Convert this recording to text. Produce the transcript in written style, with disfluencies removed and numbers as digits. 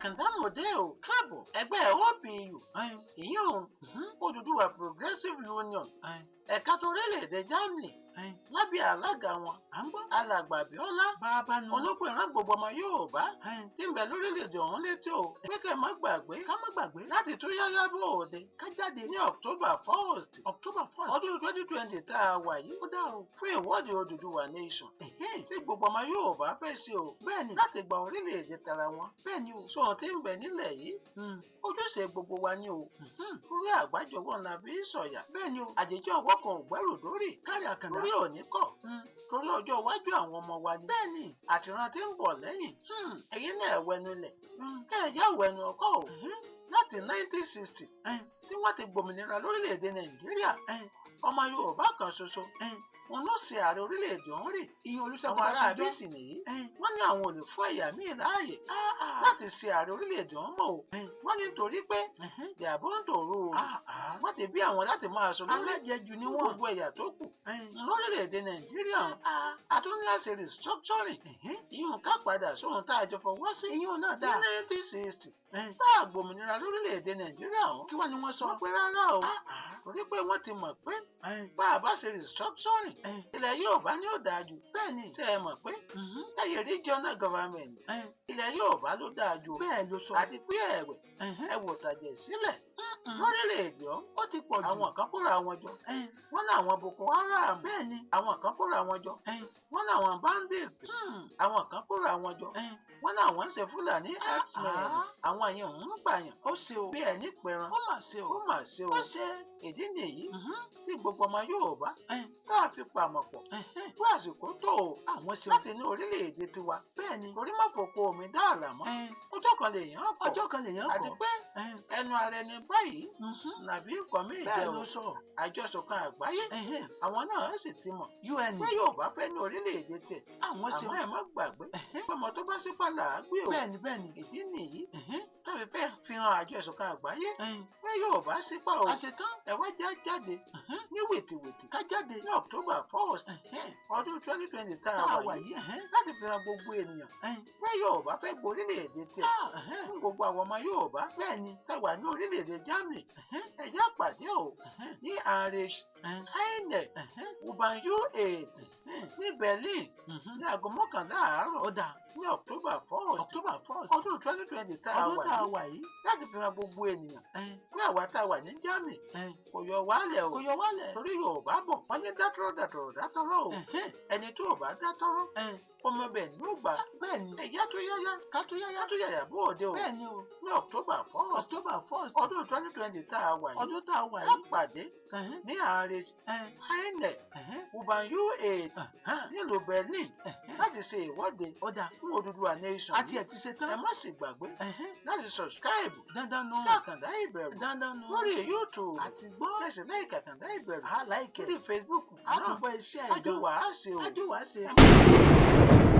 Àkàndá mòdé o. Káàbọ̀. Ẹgbẹ́ OPU, ìyẹn Odùduwà Progressive Union, ẹ̀ka tó orílẹ̀-èdè Germany, lábẹ́ alága wọn, À ń gbọ́. Alàgbà Bíọ́lá Bàbá nu. Olópin, rán gbogbo ọmọ Yorùbá tí ń bẹ lórílẹ̀-èdè ọ̀hún létí o pé kẹ́ ẹ má gbàgbé, Ká má gbàgbé. láti tún yáyá bóde Ká jáde. ní October 1st, October 1st. ọdún 2020 tá a wà yìí, Ó dá o. fún ìwọ́de Odùduwà Nation tí gbogbo ọmọ Yorùbá fẹ́ ṣe o, láti gba orílẹ̀-èdè tara wọn. Bẹ́ẹ̀ ni o. Sóhun tí ń bẹ nílẹ̀ yìí, ojúṣe gbogbo wa ni o, orí àgbájọwọ́ la fi ń sọ̀yà. Bẹ́ẹ̀ ni o. Àjèjì ọwọ́ kan ò gbẹ́rù dórí. Kárí, Àkàndá. Torí òní kọ̀, torí ọjọ́ iwájú àwọn ọmọ wa ni Bẹ́ẹ̀ ni. àtìrán tí ń bọ̀ lẹ́yìn. Ẹ̀yin náà wẹnu lẹ̀, kẹ́ ẹ̀ yá wẹnu ọkọ̀ o. Láti 1960 tí wọ́n ti gbòmìnira lórílẹ̀‐èdè Nàìjíríà, ọmọ Yorùbá kan ṣoṣo wọn ló ṣe ààrẹ orílẹ̀-èdè ọ̀hún rí. Ìyẹn Olúṣẹ́gun Àwọn ará Ọbásanjọ́. Abẹ́sì nìyí, wọ́n ní àwọn ò lè fún ẹ̀yà míì láàyè láti ṣe ààrẹ orílẹ̀-èdè ọ̀hún mọ́ o. Wọ́n ní torí pé they are born to rule. Wọ́n ti bí àwọn láti máa sọ lórí Alájẹjù ni fún wọ́n. gbogbo ẹ̀yà tó kù lórílẹ̀-èdè Nàìjíríà. A tún ní àṣẹ restructuring, ìyún ká padà sóhun tá a jọ fọwọ́ sí Ìyẹn náà ní dáa. 1960 tá a gbòmìnira lórílẹ̀-èdè Nàìjíríà ọ̀hún. Kí wá ni wọ́n sọ? Wọ́n pé rárá o, torí pé wọ́n ti mọ̀ pé bá a bá ṣe restructuring, ilẹ̀ Yorùbá ní ó dáa jù. Bẹ́ẹ̀ ni. Ṣé ẹ mọ̀ pé láyé regional government, ilẹ̀ Yorùbá ló dáa jù? Bẹ́ẹ̀ ló sọ. Àti pé ẹ̀wẹ̀, ẹ wò tàjẹ̀ sílẹ̀ lórílẹ̀-èdè ọ̀hún. Ó ti pọ̀ jù. Àwọn kan kóra wọn jọ, wọ́n ní àwọn Boko Haram. Bẹ́ẹ̀ ni. Àwọn kan kóra wọn jọ, wọ́n ní àwọn bandit. Àwọn kan kóra wọn jọ, wọ́n ní àwọn ń ṣe Fúlàní herdsmen. Àwọn yẹn ń pààyàn Ó ṣe o. bí ẹni pẹran. Ó mà ṣe o. Ó mà ṣe o. Ó ṣe. Ìdí nìyí tí gbogbo ọmọ Yorùbá tá a fi pàmò pọ̀ fún àsìkò tó o Àwọn ṣe o. láti ní orílẹ̀-èdè tiwa. Bẹ́ẹ̀ ni. Torí má fòkó omi dá àlà mọ́, ọjọ́ kan lèèyàn kọ̀. Ọjọ́ kan lèèyàn Àti kọ̀. pé ẹnu ara ẹni báyìí nàbí nǹkan míì Bẹ́ẹ̀ jẹ́ ló o. sọ. Àjọṣọ̀kan àgbáyé, àwọn náà sì ti mọ̀ UN. pé Yorùbá fẹ́ ní orílẹ̀-èdè tiẹ̀. Àwọn ṣe o. Àmọ́ ẹ má gbàgbé pé ọmọ tó bá sípà là á gbé o. Bẹ́ẹ̀ ni, bẹ́ẹ̀ ni. Ìdí nìyí tàbí fẹ́ fi hàn àjọ ìṣọ̀kan àgbáyé pé Yorùbá sípà o. A ṣe tán. Ẹ wá já jáde ní wìtìwìtì. Ká jáde. Ní October 1st, ọdún 2020 tá Tá a a wà wà yìí, yìí. láti fi hàn gbogbo ènìyàn pé Yorùbá fẹ́ gborílẹ̀-èdè tiẹ̀. Fún gbogbo àwọn ọmọ Yorùbá Bẹ́ẹ̀ ni. tá a wà ní orílẹ̀-èdè Germany, ẹ jẹ́ pàdé o ní Heinrich Heine U-Bahn U8 ní Berlin ní aago 11 àárọ̀ Ó dáa. ní October 1st, October 1st. ọdún 2020 tá a Ọdún wà tá a yìí, wà yìí. láti fi hàn gbogbo ènìyàn pé àwa tá a wà ní Germany kò yọ wálẹ̀ o. Kò yọ wálẹ̀. Torí Yorùbá bọ̀, wọ́n ní dátọ́rọ́ dàtọ̀rọ̀ dátọ́rọ́ o. Ẹni tó ò bá dátọ́rọ́, ọmọ bẹ̀ ní ó gbà. Bẹ́ẹ̀ ni. Ẹ̀yà tó yáyá Ká tó yáyá. ká tó yàyà bóde o Bẹ́ẹ̀ ni o. ní October 1st, October 1st. ọdún 2020 tá a wà yìí, Ọdún tá a wà ká yìí. pàdé ní Heinrich Heine U-Bahn U8 nílùú Berlin láti ṣe ìwọ́de Ó dáa. fún Odùduwà Nation. Àti ẹ̀ ti ṣe Ẹ tán. má sì gbàgbé láti subscribe Dandan nu. sí Àkàndá Ìbẹ̀rù Dandan nu. lórí YouTube. Àti gbọ́. Tẹ̀sí like Àkàndá Ìbẹ̀rù A like. lórí Facebook A náà. tún gbọ́ iṣẹ́ ẹ̀ Ájò gan. wàá ṣe o. Ájò wàá ṣe. Ẹ